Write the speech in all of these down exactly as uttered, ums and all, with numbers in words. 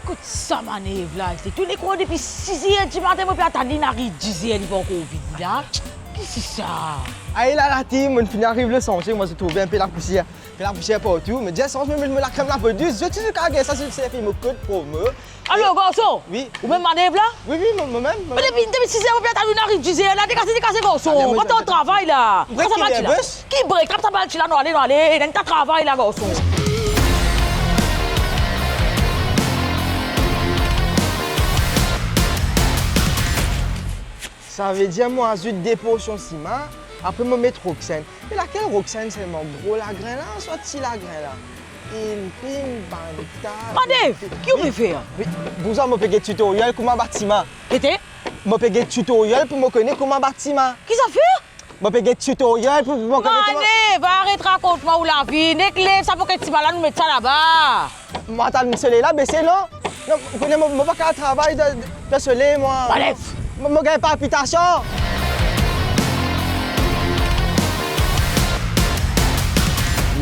Kot sa Manev la, li tourn lekor depi siz er dimatin, mo pe atann li, inn ariv diz er, li pankor vini la. Kisisa? Ay la, la team, mo finn ariv Lesanse, mo ti trouve inpe lapousier. Inpe lapousier partou, me Dieu sans, mo met mo lakrem lapo dous, zot ti kapav gagn sa, se, se finn mo kod promo. Alo, garson? Wi. Ou mem Manev la? Wi, wi, mo, mo mem, mo mem. Me depi, depi siz er, mo pe atann ou, inn ariv diz er la, degaz, degaz, garson. Ale, mo pa tann travay la. Break. Kouma sa, ki balti la? Bos? Ki break? Trap sa balti la, nou ale, nou ale. Ena travay la, garson. Savedir mo azout de porsion sima, apre mo met roksenn. Me lakel roksenn selman, gro lagrin la, swa ti lagrin la? Inn, pinn, bann ta. Manev, ki ou pe fer? Wi, wi. Bonzour, mo pe get tutoriel kouma bat sima. Ete? Mo pe get tutoriel pou mo kone kouma bat sima. Ki zafer? Mo pe get tutoriel pou, pou mo kone kouma. Manev, aret rakont mwa ou lavi. Nek lev sa paket sima la, nou met sa laba. Mo atann soley la bese, non? Non, ou kone mo, mo pa kapav travay dan, dan soley, mwa. Manev! Mo, mo gagn palpitasion.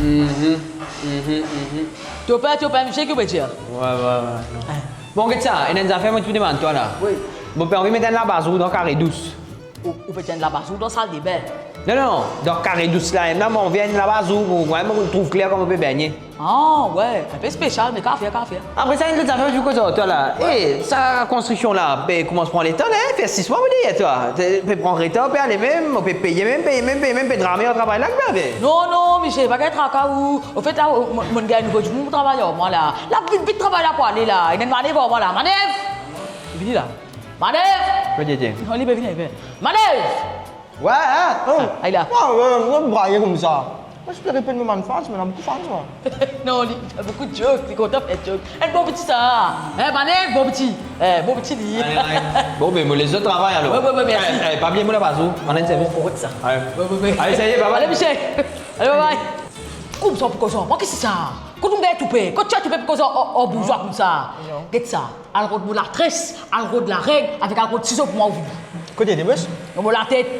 Mhm, mhm, mhm. To pe, to pe, misie, ki ou pe dir? Wi, wi, wi, non. Bon, get sa, ena enn zafer mo ti pou demann twa la. Wi. Mo pe anvi met enn labazour dan kare dous. Ou, ou pe dir enn labazour dan saldebin? Non, non, dan kare dous la, ena, mo anvi enn labazour pou mwa, mo trouv kler kouma mo pe begne. Ah, wi, inpe spesial, me kapav fer, kapav fer. Apre sa, enn lot zafer, mo ti pou koz ar twa la. Wi. E, sa konstriksion la, pe koumans pran letan la, fer sis mwa mo deryer twa. Pe pran retar, pe ale mem, pe peye mem, peye mem, peye mem, pe drame ar travay la, ki pe arive? Non, non, misie, pa gagn traka ou. Anfet la, mo, mo gagn nouvo dimoun pou travay ar mwa la. La, vit, vit travay la pou ale la. Ena enn Manev ar mwa la. Manev! Vini la. Manev! Kot li ete? Non, li pe vini, li pe. Manev! Wi, hein? Oh. Ah, ay la. Wi, wi, wi, braye koumsa. Mwa, ti pe repet mo bann fans, mo ena boukou fans, mwa. Non, li, boukou joke, li kontan fer joke. Enn bon piti sa, hein, Manev, bon piti. Eh, bon piti li. Ayo, ayo. Bon, be, mo les zot travay alor. Wi, wi, wi, mersi. Eh, eh, pa bliye mo labazour, ann servi. Oh, korek sa. Ayo. Wi, wi, wi. Ayo, sa y est, bye bye. Ale, misie. Ale, bye bye. Koumsa pou koz ar mwa, kisisa? Kot ou gagn toupe? Kot ti a toupe pou koz ar, ar, ar bouzwa koumsa? Non. Get sa. Al rod mo latres, al rod lareg, avek al rod sizo pou mwa ou vini. Kot ete, bos? Dan mo latet.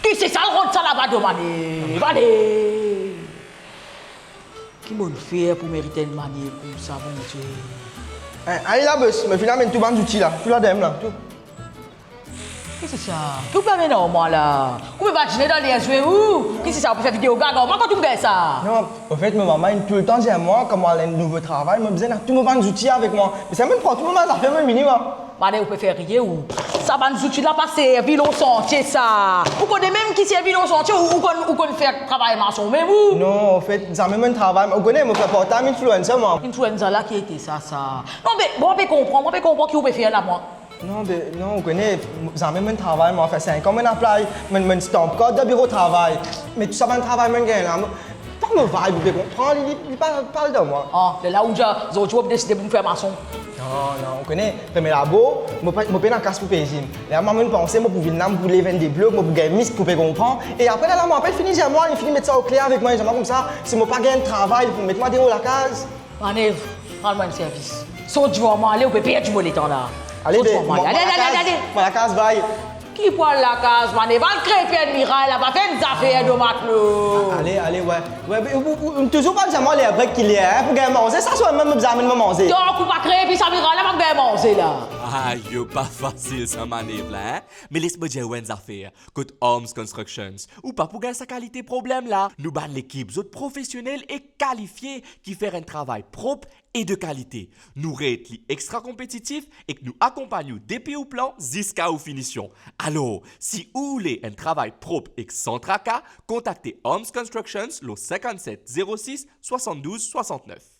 Kisisa al rod sa laba, domane? Vale! Ki mo'nn fer pou merit enn Manev koumsa, Bondie? Eh, ale la, bos, mo finn amenn tou bann zouti la, tou ladan la, tou. Kisisa? Ki ou pe amenn ar mwa la? Ou pe badine dan ler zwe ou? Kisisa, ou pe fer video gag ar mwa, kot ou gagn sa? Non, anfet, mo mama inn toultan dir mwa, kan mo al enn nouvo travay, mo bizin ena tou mo bann zouti avek mwa. Me sa, mo pran tou mo bann zafer, mo vini, mwa. Manev, ou pe fer riye ou. Sa bann zouti la pa servi lor santie sa. Ou kone mem ki servi lor santie, ou, ou konn, ou konn fer travay mason mem ou? Non, anfet, zame mo'nn travay. Ou kone, mo fer part-time influencer, mwa. Influencer la, ki ete sa, sa? Non, be, bon, mo pe konpran, mo pe konpran ki ou pe fer la, mwa. Non, be, non, ou kone, zame mo'nn travay, mwa, fer sink an mo'nn apply, mo'nn, mo'nn stamp card dan biro travay. Me tou sa bann travay mo'nn gagn la, mo, pa mo vibe, ou pe konpran, li, li, li pa, pa al dan mwa. Ah, lerla ou dir, zordi mo pe deside pou mo fer mason. Non, non, ou kone, premie dabor, mo pa, mo pena kas pou pey zim. Lerla mwa, mo'nn panse, mo pou vinn la, mo pou lev enn de blok, mo pou gagn misk, ou pe konpran. E apre, lerla mwa, apre, li fini dir mwa, li fini met sa okler avek mwa, li dir mwa koumsa, si mo pa gagn travay, li pou met mwa deor lakaz. Manev, rann mwa enn servis. Sot devan mwa, ale, ou pe perdi mo letan la. Ale, sot devan mwa, ale, ale, ale, ale. Mwa lakaz, bay. Ki pou al lakaz, Manev? Al krepe enn miray la, pa fer enn zafer dan matlo. Ale, ale, wi. Wi, ou, ou, ou touzour pa dir mwa ler brek ki ler, hein, pou gagn manze, sa swa mem mo bizin amenn mo manze. Donk, ou pa krepe sa miray la, pa gagn manze la. Ayo, pa fasil sa Manev la, hein? Me les mo dir ou enn zafer. Kot Arms Constructions, ou pa pou gagn sa kalite problem la. Nou bann lekip, zot profesionel e kalifie ki fer enn travay prop e de kalite. Nou ret li extra konpetitif ek nou akonpagn ou depi ou plan ziska ou finision. Alor, si ou oule enn travay prop ek san traka, kontakte Arms Constructions lor finkannset zero sis swasanndouz swasantnef.